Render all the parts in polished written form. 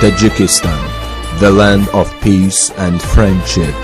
Tajikistan, the land of peace and friendship.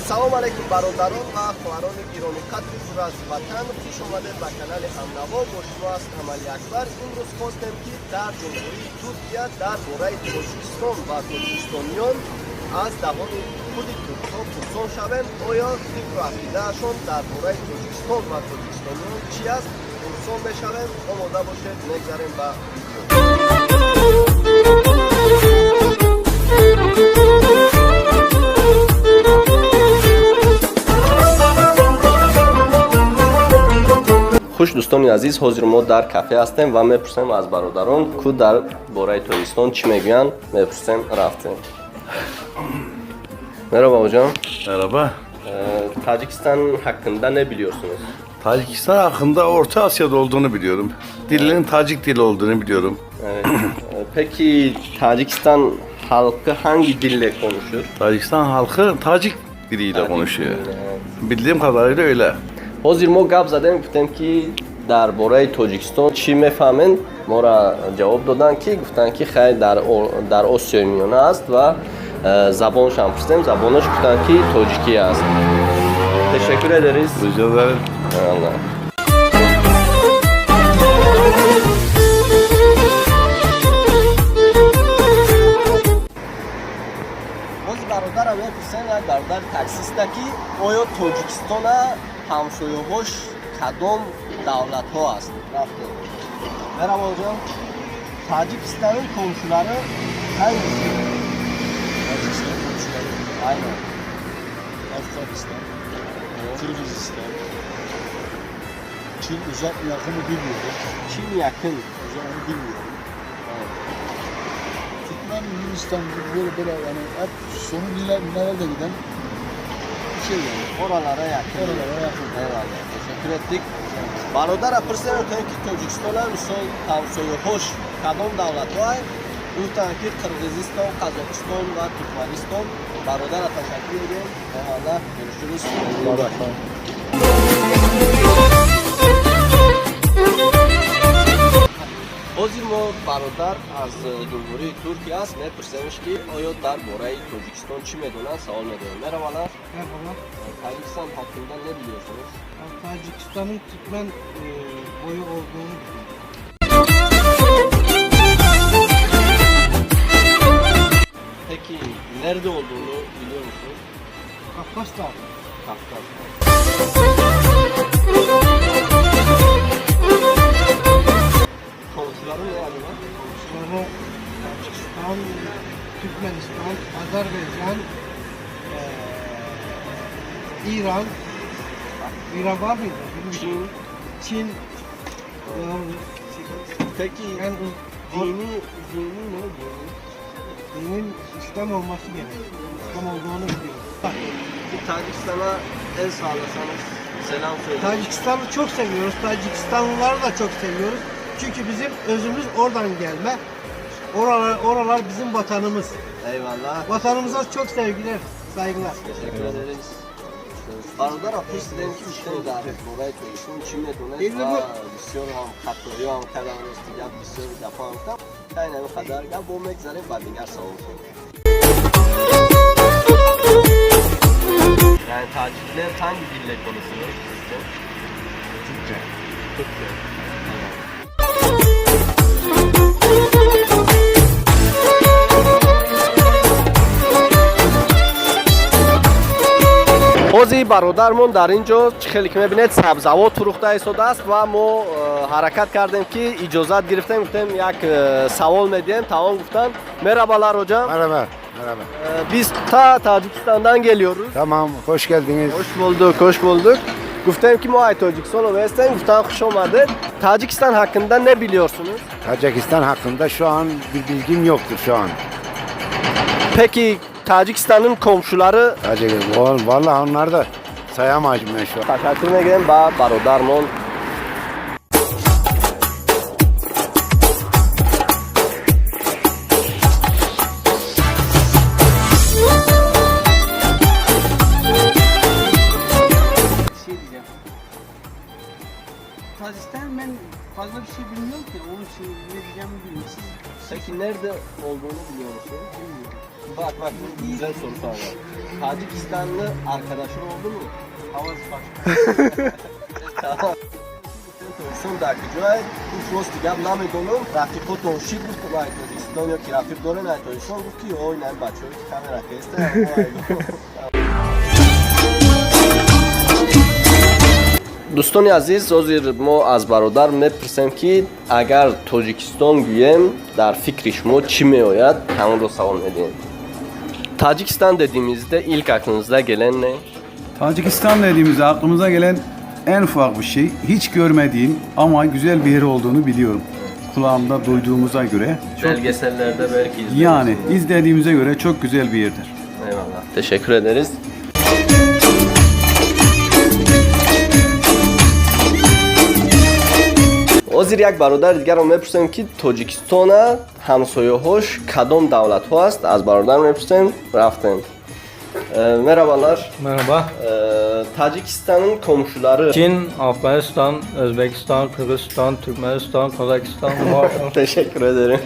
Салом алейкум, бародарон ва хоҳарони гиромиқадри аз ватан. Хуш омадед ба канали Ҳамнаво. Бо шумо аст Амали Акбар. Имрӯз хостем, ки дар Ҷумҳурии Туркия дар бораи Тоҷикистон ва тоҷикистониён аз даҳони худи туркҳо пурсон шавем. Оё фикру ақидаашон дар бораи Тоҷикистон ва тоҷикистониён чӣ аст, пурсон мешавем. Омода бошед, мегзарем ба видео. Хуш, дӯстони азиз, ҳозир мо дар кафе ҳастем ва мепурсем аз бародарон, ку дар бораи Тоҷикистон чӣ мегӯянд. Мепурсем, рафтем. Merhaba hocam. Merhaba. Tacikistan hakkında ne biliyorsunuz? Tacikistan hakkında Orta Asya'da olduğunu biliyorum. Dilinin Tacik dili olduğunu biliyorum. Evet. Peki Tacikistan halkı hangi dille konuşur? Tacikistan halkı Tacik diliyle konuşuyor. Evet. Bildiğim kadarıyla öyle. Ҳозир мо гап задем, гуфтем, ки дар бораи Тоҷикистон чӣ мефаҳмед. Моро ҷавоб доданд, ки гуфтанд, ки хай, дар Осиёи Миёна аст ва забоншам пурсидем, забонаш гуфтанд, ки тоҷикӣ аст. Teşekkür ederiz. Rica ederim. Eyvallah. Боз бародарам мепурсем, як бародари таксиста, ки оё Тоҷикистона ҳамсояҳош кадом давлатҳо аст. Рафтем. Merhaba hocam. Tacikistan'ın komşuları hangisi? Tacikistan komşuları Aynen. Afganistan, Kırgızistan, Çin uzak mı yakın mı bilmiyorum. Çin yakın. Uzak mı bilmiyorum. Türkmen, Yunanistan gibi böyle böyle yani hep sonu nerede giden bir şey yani. Oralara yakın. Oralara yakın. Eyvallah. Teşekkür ettik. Бародара пурсидем, ки Тоҷикистона мисол ҳамсояҳош кадом давлатҳоай. Гуфтанд, ки Қирғизистон, Қазоқистон ва Туркманистон. Бародара ташаккур мегӯем. Eyvallah. Görüşürüz. Ҳозир мо бародар аз Ҷумҳурии Туркия аст, мепурсемш, ки оё дар бораи Тоҷикистон чӣ медонанд, савол медиҳем. Merhabalar. Merhaba. Tacikistan hakkında ne biliyorsunuz? Ben Tacikistan'ın Türkmen boyu olduğunu biliyorum. Peki nerede olduğunu biliyor musunuz? Kafkas Dağı. Kafkas. Komşuları ne acaba? Komşuları Tacikistan, Türkmenistan, Azerbaycan, İran. İran var mıydı? Bilmiyorum. Çin. Çin. Doğru. Peki Yani dini ne? Dini? Dinin İslam olması gerekiyor. İslam olduğunu biliyorum. Bak, Bir Tacikistan'a el sağlasanız, selam söyleyin. Tacikistan'ı çok seviyoruz. Tacikistanlıları da çok seviyoruz. Çünkü bizim özümüz oradan gelme. Oralar, oralar bizim vatanımız. Eyvallah. Vatanımıza çok sevgiler, saygılar. Teşekkür ederiz. Бародара пурсидем, ки гуфтем дар бораи Тоҷикистон чӣ медонед Илми ва бисёр ҳам хатоиҳо ҳам кардам, рости гап, бисёр гапҳо ҳам гуфтам. Айн ҳамин қадар гап, бо мегзарем ба дигар саволҳо. Yani Tacikler hangi dille konuşuyor sizce? Türkçe. Türkçe. Ҳозир бародармон дар ин ҷо, чӣ хеле ки мебинед, сабзавот фурӯхта истодааст ва мо ҳаракат кардем, ки иҷозат гирифтем, гуфтем, як савол медиҳем. Тамом, гуфтанд. Merhabalar hocam. Merhaba. Merhaba. Biz ta Tacikistan'dan geliyoruz. Tamam, hoş geldiniz. Hoş bulduk, hoş bulduk. Гуфтем ки мо ай Тоҷикистон оместем, гуфтан хуш омадед. Tacikistan hakkında ne biliyorsunuz? Tacikistan hakkında şu an bir bilgim yoktur şu an. Peki Tacikistan'ın komşuları Tacikistan, vallahi onlar da sayamayacağım ben şu an. Ташаккур мегӯем ба бародармон. Şey diyeceğim. Tacikistan ben fazla bir şey bilmiyorum ki. Onun için ne diyeceğimi bilmiyorum. Siz Peki nerede olduğunu biliyor musun? bilmiyorum. Bak bak, bu güzel soru sordun. Tacikistanlı arkadaşın oldu mu? Havası başka. Tamam. Тоҷикистон дар куҷое? Гуфт, рости гап намедонам. Рафиқотон шид, гуфт, ай Тоҷикистон ё ки рафиқ дорен ай Тоҷикистон, гуфт ки ой, на, бачаҳое ки камера кеста. Дӯстони азиз, ҳозир мо аз бародар мепурсем, ки агар Тоҷикистон гӯем, дар фикри шумо чӣ меояд? Ҳамонро савол медиҳем. Tacikistan dediğimizde ilk aklınıza gelen ne? Tacikistan dediğimizde aklımıza gelen en ufak bir şey, hiç görmediğim ama güzel bir yer olduğunu biliyorum. Kulağımda duyduğumuza göre çok Belgesellerde belki izlemişsinizdir. Yani izlediğimize göre çok güzel bir yerdir. Eyvallah. Teşekkür ederiz. Ҳозир як бародари дигарро мепурсем, ки Тоҷикистона ҳамсояҳош кадом давлатҳо аст. Аз бародар мепурсем, рафтем. Merhabalar. Merhaba. Tacikistan'ın komşuları. Çin, Afganistan, Özbekistan, Kırgızistan, Türkmenistan, Kazakistan, Mars. Teşekkür ederim.